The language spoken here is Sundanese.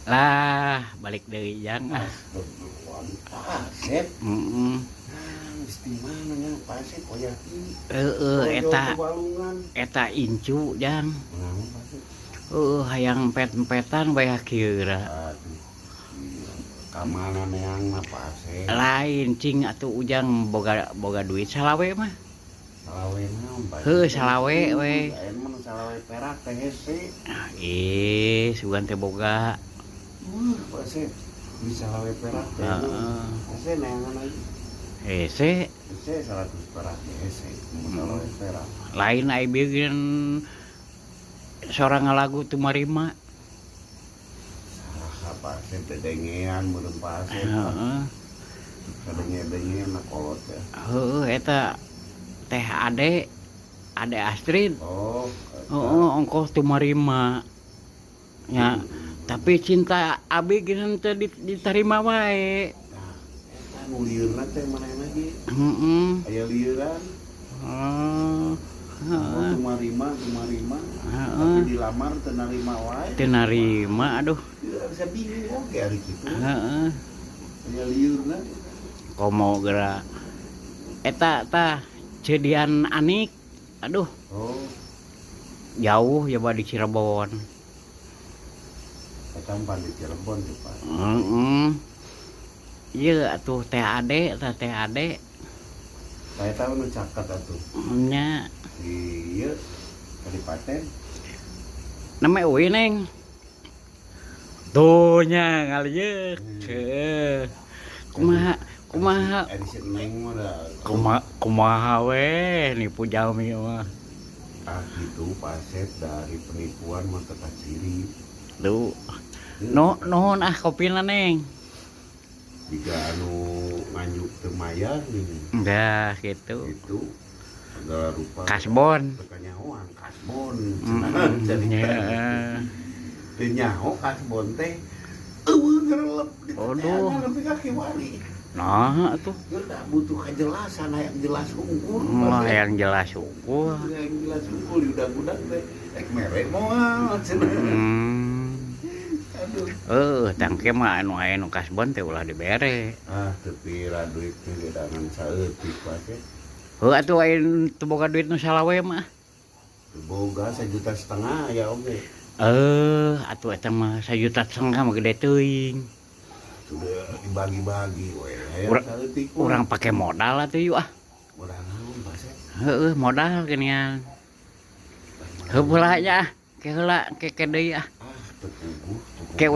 Lah, balik deui, Jang, ah. Pak Asep. Heeh. Nah, geus di mana nya Pak Asep wayah ieu? Heeh, eta. Walungan. Eta incu, Jang. Naon, Pak Asep? Heeh, hayang empet-empetan wayah kieu. Aduh. Iya. Ka mana neangna, Pak Asep? Lain, cing atuh Ujang boga boga duit salawe mah. Salawe naon, Pak? Heuh, salawe we. Aya mah nu salawe perak teh hese. Ih, sugan teh boga. Wah, Pak Asep. Bisa salawe perak teh. Heeh. Hese neangan aja. Hese. Hese 100 perak teh hese. Mun salawe perak. Lain ai bikin sorang ngalagu teu marima. Saha, Pak Asep, dedengean meureun Pak Asep. Heeh. Kadenge-dengean na kolot ya. Heeh, eta teh Ade, Ade Astrid. Oh, eta. Heeh, ongkoh teu marima. Ya, tapi cinta abi geus teu diterima wae. Nah, eta nu lieurna teh manehna ge. Heeh. Aya lieuran. Oh. Oh, Heeh. tumarima, tumarima. Heeh. Tapi dilamar teu narima wae. Teu narima, aduh. Tidak bisa bingung oge ari kitu. Heeh. Aya lieurna. Komo geura eta tah cedian Anik. Aduh, Oh, jauh ya di Cirebon. Eta mah di Cirebon tuh, Pak. Heeh. Ieu atuh teh Ade, tah teh Ade. Tah eta nu caket atuh. Nya. Di ieu kadipaten. Nama euy, Neng. Tuh nya ngalieuk. Heuh. Kumaha kumaha? Ari si Neng mah da. Kumaha kumaha we nipu jalmi mah. Ah gitu, Pak Asep, dari penipuan mah teu ciri. Duh. No, nuhun ah kopina, Neng. Jika anu nganjuk teu mayar gini. Dah gitu. Itu segala rupa. Kasbon. Teu kanyahoan kasbon. Jadi teu nyaho kasbon teh euweuh ngerelep di Aduh. nepi ka kiwari. Nah, tuh. Udah butuh kejelasan, hayang jelas unggul. Wah, yang jelas unggul. Yang jelas unggul di udah-udah teh ek mere moal cenah. Aduh. Eh, tangke mah anu aya nu kasbon teh ulah dibere. Ah, teu pira duit teh gedangan saeutik wae. Heuh atuh aya teu boga duit nu salawe mah. Teu boga, 1,5 juta ya oge. Eh, atuh eta mah 1,5 juta mah gede teuing. Sudah dibagi-bagi we. Hayang saeutik mah. Urang pake modal atuh yuk ah. Modal naon, Pak Sep? Heeh, modal geuningan. Heuh heula nya ah. Ke heula ke ke deui ah. Ah, teu puguh, teu Ke.